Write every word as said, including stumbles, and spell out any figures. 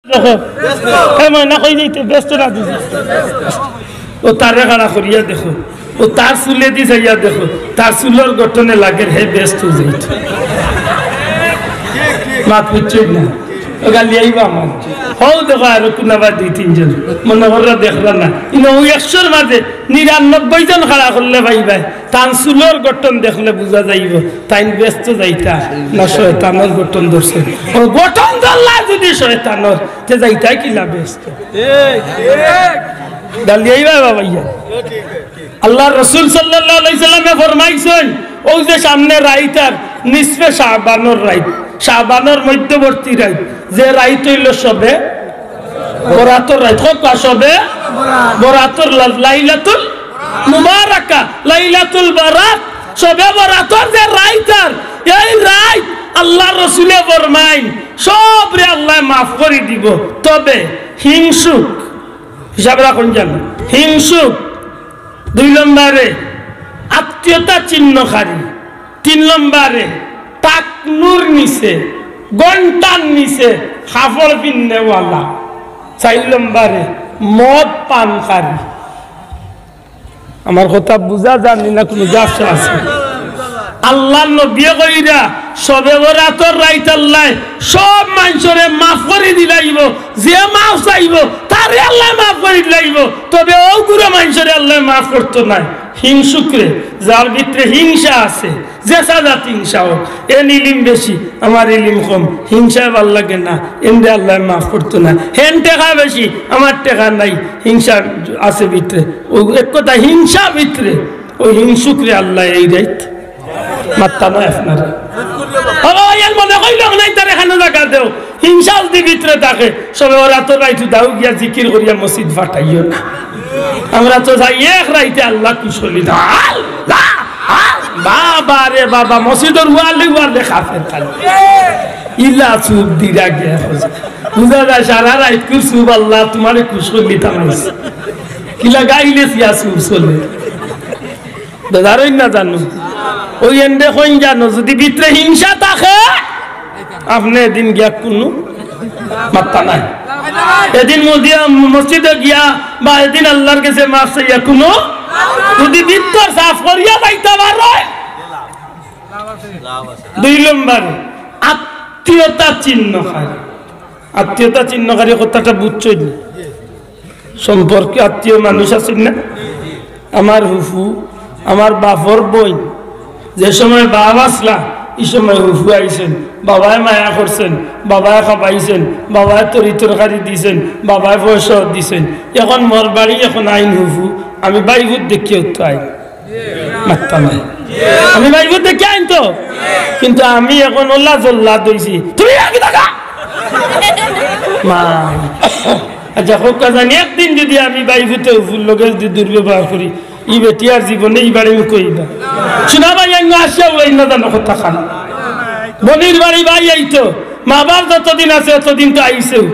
দেখো, এ ময়না কই যাইতে, বেহেস্তো না দুজখো? ও তারে খাড়া করিয়া দেখো, ও তার চুলেদি চাইয়া দেখো, তার চুলর গঠনে লাগের হে বেহেস্তো যাইতো। মাত বুঝছো না? ও গালি আইবা আমার। হউ দেখো আরো কুনাবা দুই তিনজন। মনে কররা দেখরা না। ইনো ওই একশোর মাঝে নিরানব্বই জন খাড়া করলে পাইবায়। তান চুলর গঠন দেখলে বুঝা যাইবো, তাইন বেহেস্তো যাইতা না শয়তানর গঠন ধরছে। ও গঠন ধরলা যদি শয়তানর, তে যাইতায় কিলা বেহেস্তো? গালি আইবা বাবা ইয়া। আল্লাহর রাসূল সাল্লাল্লাহু আলাইহি সাল্লামে ফরমাইছইন, অউ যে সামনে রাইত আর নিসফে শাবানর রাইত, শাবানর মধ্যবর্তী রাইত, যে রাইত অইলো শবে বরাতর রাইত, কউক্কা শবে বরাতর লা-, লাইলাতুল মুবারাকা, লাইলাতুল বারাত, শবে বরাতর যে রাইত আর এই রাইত আল্লাহর রাসূলে ফরমাইন, সবরে আল্লায় মাফ করি দিবো, তবে হিংসুক, হিসাব রাখইন জানো, হিংসুক, দুই নম্বরে আত্মীয়তা ছিন্নকারী, তিন নম্বরে টাকনুর নিচে, ঘন্টার নিচে কাপড় পিন্নেওয়ালা, চাইর নম্বরে মদ পানকারী। আমার কথা বুঝা যার নি না, কুনু ঝাপসা আছে? আল্লাহর নবীয়ে কইরা, শবে বরাতর রাইত আল্লায় সব মানষরে মাফ করি দিলাইবো, যে মাফ চাইবো, তারে আল্লায় মাফ করি দিলাইবো। তবে অউ গুরু মানষরে আল্লায় মাফ করতো নায়, হিংসুকরে, যার ভিতরে হিংসা আছে, যে সাজাত হিংসা হোক, এন ইলিম বেশি, আমার ইলিম কম, হিংসায় ভালা লাগে না, এনরে আল্লায় মাফ করতো নায়। হেন টেকা বেশি, আমার টেকা নাই, হিংসা আছে ভিতরে। অউ এক কথা, হিংসা ভিতরে, অউ হিংসুকরে আল্লায় এই রাইত মাত্তা নায় আপনারে। বাবা, এর মনে কইল নাই, তারে খানো জাগা দেও। হিংসা যদি ভিতরে থাকে, শবে বরাতর রাইত দাও গিয়া জিকির করিয়া মসজিদ ফাটাইও না। আমরা তো যাই এক রাইতে আল্লাহ খুশ করি দাও। আল্লাহ, আল্লাহ, বাবা রে বাবা, মসজিদর ওয়ালে ওয়ালে কাফের খালি। ইলা চুপ দিরা গিয়া খোঁজ। বুঝা যায় সারা রাইত কুর চুপ, আল্লাহ তুমারে খুশ করি দিতাম আইছি। কিলা গাইলে সিয়া চুপ চলে। বেজারই না জানো। অউ এনরে কইন জানো, যদি ভিতরে হিংসা থাকে, আপনে এদিন গিয়া কুনু মাত্তা নাই। এদিন মসজিদে, মসজিদে গিয়া বা এদিন আল্লাহর গেছে মাফ চাইয়া কুনু, যদি ভিতর সাফ করিয়া যাইতা পারো। দুই নম্বর, আত্মীয়তা ছিন্নকারী। আত্মীয়তা ছিন্নকারী কথাটা বুঝছইন নি? সম্পর্কে আত্মীয় মানুষ আছইন না? আমার হুফু, আমার বাফর বইন, যে সময় বাফ আছলা, ই সময় হুফু আইছইন, বাবায় মায়া করছইন, বাবায় খাবাইছইন, বাবায় তরি তরকারি দিছইন, বাবায় পয়সা দিছইন। এখন মর বাড়ি, এখন আইন হুফু, আমি বাইফুত দেখিয়া উত্তর আইন। মাত্তা নাই। আমি বাইফুত দেখিয়া আইন তো, কিন্তু আমি এখন ওলা জল্লাদ অইছি। তুমি আর কি থাকা? মা। আচ্ছা, কউক্কা জানি, একদিন যদি আমি বাইফুতে হুফুর লগে যদি দুর্ব্যবহার করি, ই বেটি আর জীবনে ই বাড়ি কইবা। শোনা ভাই, আমি আসিয়া উড়াই না জানো কথা খান। বনির বাড়ি ভাই আইতো, মা বাপ যতদিন আছে, অতদিন তো আইছেউ।